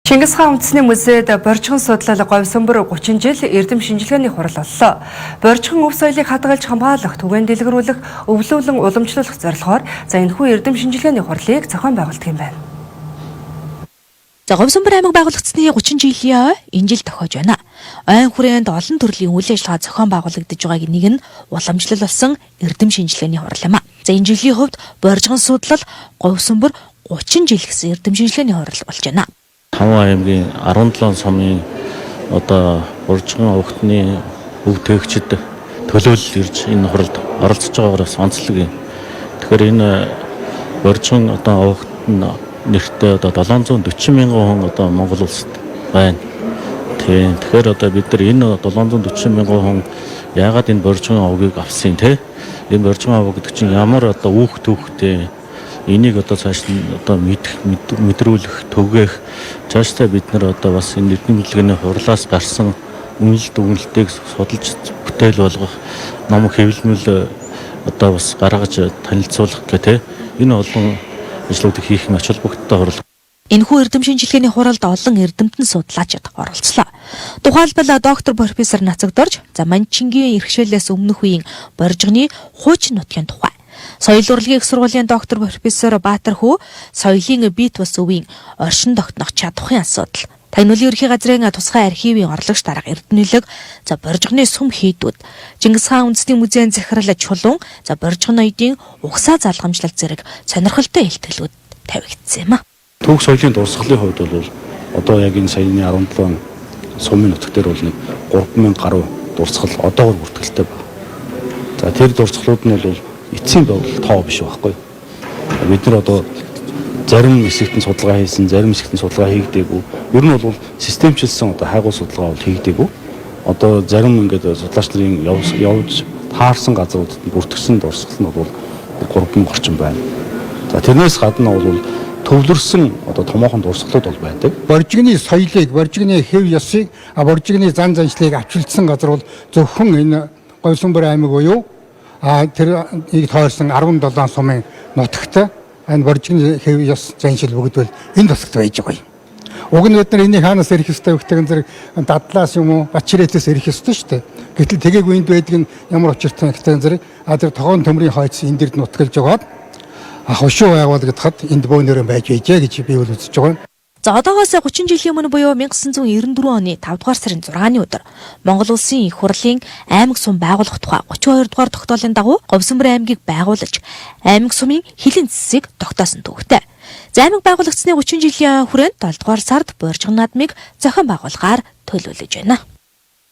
Чингис хаан үндэсний музейд Боржигон судлал Говьсомбор 30 жил эрдэм шинжилгээний хурал боллоо. Боржигон өв соёлыг хадгалж хамгаалах, түгээн дэлгэрүүлэх, өвлүүлэн уламжлуулах зорилгоор за энэхүү эрдэм шинжилгээний хурлыг зохион байгуулдаг юм байна. За Говьсомбор аймаг байгуулагдсаны 30 жилийн ой энэ жил тохиож байна. Ойн хүрээнд олон төрлийн үйл ажиллагаа зохион байгуулагдаж байгааг нэг нь уламжлал болсон эрдэм шинжилгээний хурал юм а. За энэ жилийн хувьд Боржигон судлал Говьсомбор 30 жил гэсэн эрдэм шинжилгээний хурал болж байна. 5 аймгийн 17 сумын одоо Боржигон овогтны өв тээгчид төлөөлөл ирж энэ хуралд оролцож байгаагаар бас онцлог юм. Тэгэхээр энэ Боржигон одоо овогт нь нэртэй одоо 740 мянган хүн одоо Монгол улсад байна. Тийм. Тэгэхээр одоо бид нар энэ 740 мянган хүн яагаад энэ Боржигон овгийг авсан те? Энэ Боржигон овог гэдэг чинь ямар одоо үүх түүхтэй, энийг одоо цааш нь одоо мэдэх, мэдрүүлэх, түгээх, цаашдаа бид нар одоо бас энэ эрдэм шинжилгээний хурлаас гарсан үнэлт өгнөлтийг судалж бүтээл болгох, ном хэвлэмэл одоо бас гаргаж танилцуулах гэх те, энэ олон ажлуудыг хийх нь ач холбогдолтой хурал. Энэхүү эрдэм шинжилгээний хуралд олон эрдэмтэн судлаачид оролцлоо. Тухайлбал доктор профессор Нацагдорж за Манчингийн иргэшээлээс өмнөх үеийн Боржигны хуучин нутгийн тухай, соёл урлагийн их сургуулийн доктор профессор Баатар хүү соёлын бие тус өвийн оршин тогтнох чадварын асуудал, Тагнуулын ерөнхий газрын тусгай архивын орлогч дарга Эрдэнэлэг, за Боржигны сүм хийдүүд, Чингис хаан үндэсний музейн захирал Чулуун, за Боржигон ноёдын угсаа залгамжлал зэрэг сонирхолтой илтгэлүүд тавигдсан юм а. Түүх соёлын дурсгалын хувьд бол одоо яг энэ саяны 17 сумын нутаг дээр бол нэг 3000 гаруй дурсгал одоогор бүртгэлтэй байна. За тэр дурсгалууд нь бол эцсийн бодол тоо биш байхгүй. Бид нар одоо зарим хэсэгт нь судалгаа хийсэн, зарим хэсэгт нь судалгаа хийгдээгүй. Ер нь бол системчилсэн одоо хайгуул судалгаа бол хийгдээгүй. Одоо зарим ингээд судлаач нарын явж таарсан газруудад нь бүртгэсэн дурсгал нь бол 3000 орчим байна. За тэрнээс гадна бол төвлөрсөн одоо томоохон дурсгалууд бол байдаг. Боржигны соёлыг, Боржигны хэв ёсыг, Боржигны зан заншлыг авчилсан газар бол зөвхөн энэ Говьсомбор аймаг буюу тэр нэг тойрсон 17 сумын нутагт энэ Боржигны хэв ёс заншил бүгд бол энэ тусагт байж байгаа юм. Уг нь бид нар энийг хаанаас ирэх ёстой вэ гэдэг зэрэг дадлаас юм уу, Бачирэтээс ирэх ёстой шүү дээ. Гэтэл тэгээгүй энд байдаг нь ямар учиртай гэдэг зэрэг тэр тогоон төмрийн хойц энэ дэрд нутгалж жогоод хошуу байгуул гэдгэд энд бөөнөрөө байж байжээ гэж би бол үзэж байгаа юм. За одоогоос 30 жилийн өмнө буюу 1994 оны 5 дугаар сарын 6-ны өдөр Монгол улсын их хурлын аймаг сум байгуулах тухай 32 дугаар тогтоолын дагуу Говьсомбор аймгийг байгуулж аймаг сумын хилийн зэсийг тогтоосон түүхтэй. За аймаг байгуулагдсны 30 жилийн хүрээнд 7 дугаар сард Боржигон наадмыг зохион байгуулахаар төлөвлөж байна.